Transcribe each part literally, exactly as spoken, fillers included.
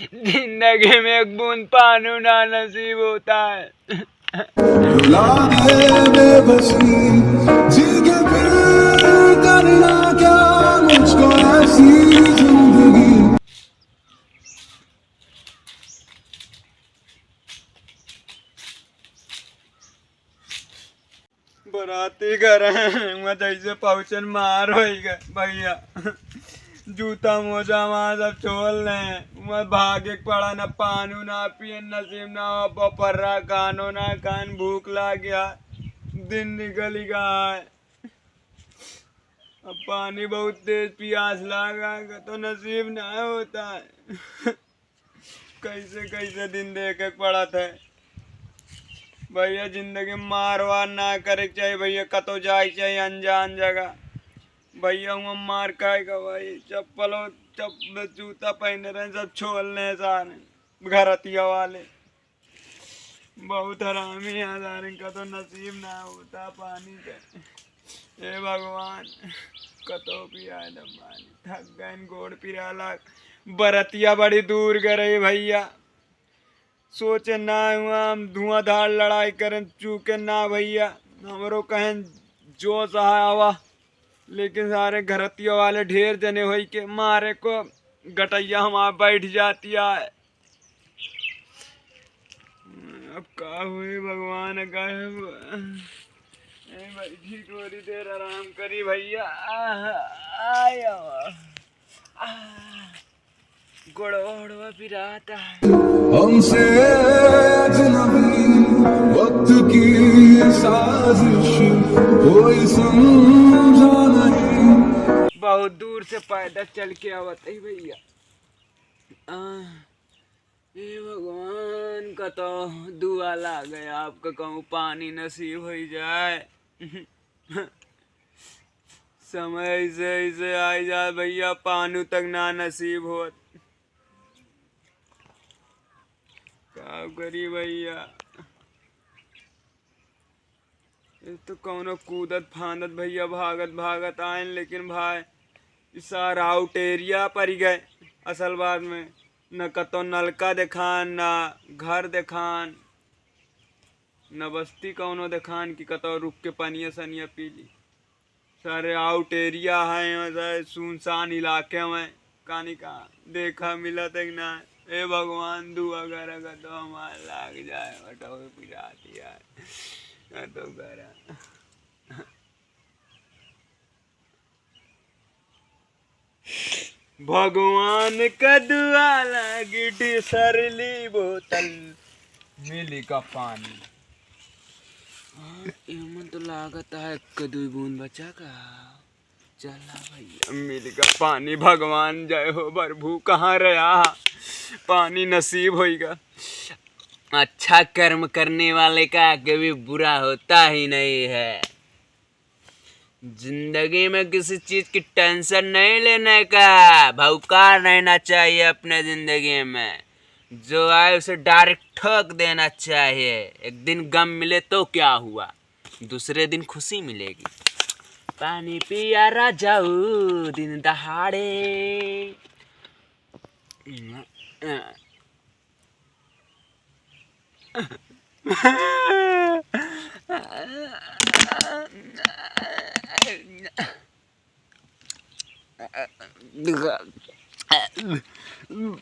जिंदगी में एक बूंद पानी ना नसीब होता है। रुला दे बेबसी, जी के फिर करना क्या मुझको ऐसी जिंदगी। बराती घर है, वहाँ जैसे पहुँचन मार होई गए भैया। जूता मोजा वहाँ सब छोल रहे हैं, वहाँ भागे के पड़ा, न पानी ना पिए, नसीब ना हो, बपर रहा, खानो ना खान, भूख लाग गया, दिन निकल गया है। अब पानी बहुत तेज पियास लागा, तो नसीब ना होता है। कैसे कैसे दिन देखे के पड़त है भैया। जिंदगी में मार वार ना करे के चाहिए भैया, कतो जाए के चाहिए अनजान जगह। भैया हुआ मार खाए का भाई, चप्पल और चप्पल जूता पहने रहे, सब छोल रहे सारे घरतिया वाले। बहुत हरामी है सारे, कतो नसीब ना होता पानी के। हे भगवान, कतो पियाए द पानी, थक गए, गोड़ पिराला। बरतिया बड़ी दूर गए रही भैया, सोचे ना हुआ हम धुआंधार लड़ाई करें, चूके ना भैया, हमरो कहें जोश आवा, लेकिन सारे घरतिया वाले ढेर जने होई के मारे को गटैया हमार बैठ जाती है। अब का हुई भगवान, का है वो? ए भाई, ठीक थोड़ी देर आराम करी भैया। आह, आय, आह, गोड़वा ओड़वा पिराता है। हमसे अजनबी वक्त की साजिश कोई समझा नहीं। बहुत दूर से पैदल चल के आवत है भैया। आह, हे भगवान, कतो दुआ लागे आपका, कहूँ पानी नसीब होई जाए। समय ऐसे ऐसे आई जाए भैया, पानी तक ना नसीब होत। का करी भैया? ये तो कौनो कूदत फांदत भैया, भागत भागत आयन, लेकिन भाई, ई सारा आउट एरिया पड़ गए। असल बात में न कतो नलका देखान, न घर देखान, न बस्ती कौनो देखान कि कतो रुक के पनिया सनिया पी ली। सारे आउट एरिया है, मतलब सुनसान इलाके में। कानी का देखा मिलत है कि ना? ए भगवान, दुआ कर, अगर तो हमार लाग जाए, बटोर पिरात यार, तो करा। भगवान का दुआ लागी, डिसरली बोतल, मिली का पानी। हाँ, एमन तो लागत है एक दुई बूंद बचा का। चला भैया, मिल गा पानी, भगवान जय हो प्रभु, कहाँ रहा? पानी नसीब होइगा। अच्छा कर्म करने वाले का कभी बुरा होता ही नहीं है। जिंदगी में किसी चीज की टेंशन नहीं लेने का, भौकाल रहना चाहिए अपने जिंदगी में। जो आए उसे डायरेक्ट ठोक देना चाहिए। एक दिन गम मिले तो क्या हुआ, दूसरे दिन खुशी मिलेगी। पानी पिया राजाऊ दिन दहाड़े।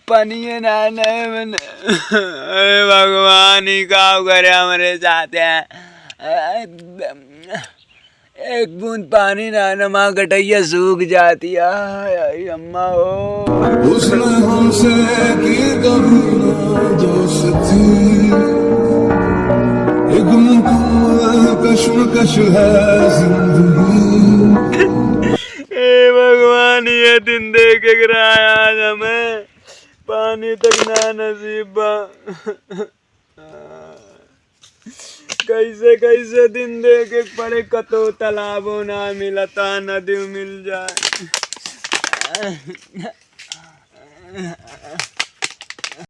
पानिए ना, ना मन। हे भगवान, ई का करे हमरे साथ है? एक बूंद पानी ना, ना, माँ गटैया सूख जाती है। आई अम्मा हो। उसने हमसे की कभी ना दोस्ती, एक मुकम्मल कश्मकश है जिंदगी। हे भगवान, ये दिन देखे के रहा है आज हमें, पानी तक ना नसीब बा। कैसे कैसे दिन देखे के पड़े, कतो तालाबो ना मिलता, नदी मिल जाए।